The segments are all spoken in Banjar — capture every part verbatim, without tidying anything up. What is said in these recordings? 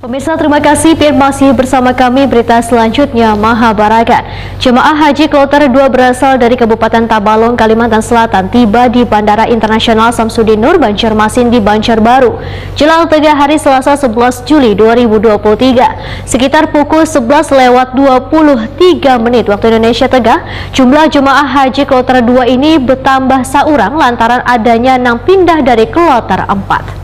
Pemirsa, terima kasih, pian masih bersama kami. Berita selanjutnya, Mahabarakat. Jemaah Haji Kloter dua berasal dari Kabupaten Tabalong, Kalimantan Selatan, tiba di Bandara Internasional Samsudinur, Banjarmasin di Banjarbaru, jelang tengah hari Selasa sebelas Juli dua ribu dua puluh tiga, sekitar pukul sebelas lewat dua puluh tiga menit waktu Indonesia Tengah. Jumlah jemaah Haji Kloter dua ini bertambah saurang lantaran adanya nang pindah dari Kloter empat.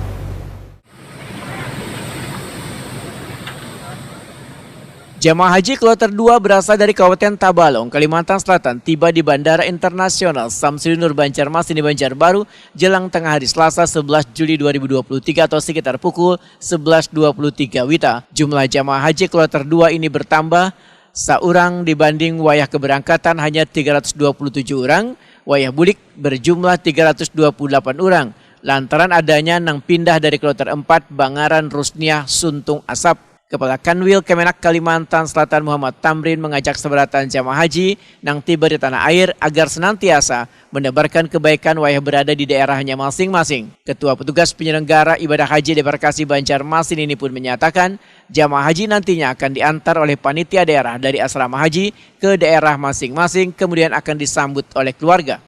Jamaah haji kloter dua berasal dari Kabupaten Tabalong, Kalimantan Selatan, tiba di Bandara Internasional Samsudinur Banjarmasin di Banjarbaru jelang tengah hari Selasa sebelas Juli dua ribu dua puluh tiga atau sekitar pukul sebelas dua puluh tiga wita. Jumlah jamaah haji kloter dua ini bertambah saurang dibanding wayah keberangkatan, hanya tiga ratus dua puluh tujuh orang, wayah bulik berjumlah tiga ratus dua puluh delapan orang, lantaran adanya nang pindah dari kloter empat bangaran Rusniah Suntung Asap. Kepala Kanwil Kemenak Kalimantan Selatan Muhammad Tamrin mengajak sabarataan jamaah haji nang tiba di tanah air agar senantiasa menebarkan kebaikan wayah berada di daerahnya masing-masing. Ketua Petugas Penyelenggara Ibadah Haji Debarkasi Banjarmasin ini pun menyatakan, jamaah haji nantinya akan diantar oleh panitia daerah dari asrama haji ke daerah masing-masing, kemudian akan disambut oleh keluarga.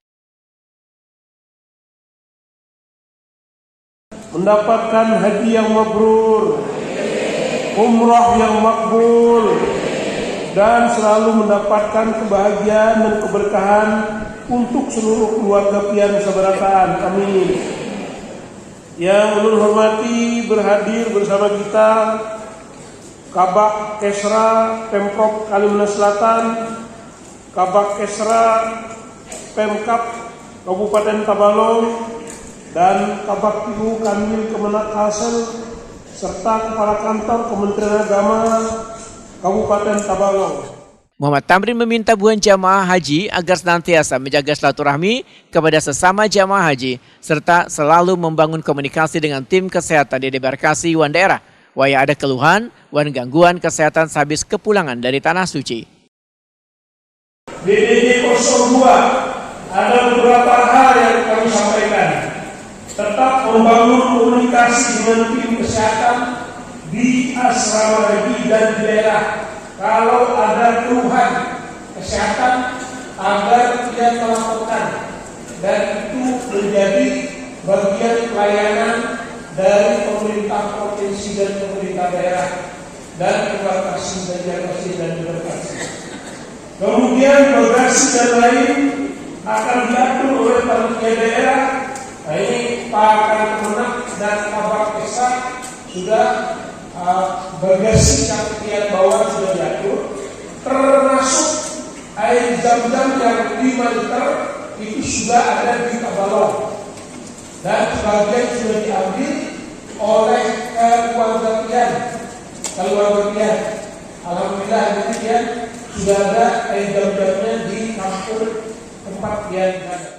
Mendapatkan haji yang mabrur, umrah yang makbul, dan selalu mendapatkan kebahagiaan dan keberkahan untuk seluruh keluarga pian sabarataan. Amin. Yang ulun hormati, berhadir bersama kita Kabak Kesra Pemprov Kalimantan Selatan, Kabak Kesra Pemkab Kabupaten Tabalong, dan Kabak P U Kanwil Kemenak Kalsel, serta Kepala Kantor Kementerian Agama Kabupaten Tabalong. Muhammad Tamrin meminta buhan jamaah haji agar senantiasa menjaga silaturahmi kepada sesama jamaah haji serta selalu membangun komunikasi dengan tim kesehatan di debarkasi wan daerah wayah ada keluhan wan gangguan kesehatan sehabis kepulangan dari tanah suci. D D J kosong dua, ada beberapa hal yang kami sampaikan. Tetap membangun komunikasi dengan tim kesehatan di asrama haji dan di daerah. Kalau ada keluhan kesehatan, agar tidak melaporkan, dan itu menjadi bagian pelayanan dari pemerintah provinsi dan pemerintah daerah dan terima kasih, terima kasih, dan terima kasih. Kemudian bagasi dan lain akan diatur oleh panitia daerah. Nah, ini Pak Kankemenak dan Kabak Desa sudah uh, bagasi yang dia bawa sudah diatur, termasuk air zam-zam yang lima liter itu sudah ada di Tabalong. Dan sebagian sudah diambil oleh keluarga pian, keluarga pian. Alhamdulillah, ini pian sudah ada air zam-zamnya di kampung tempat pian berada.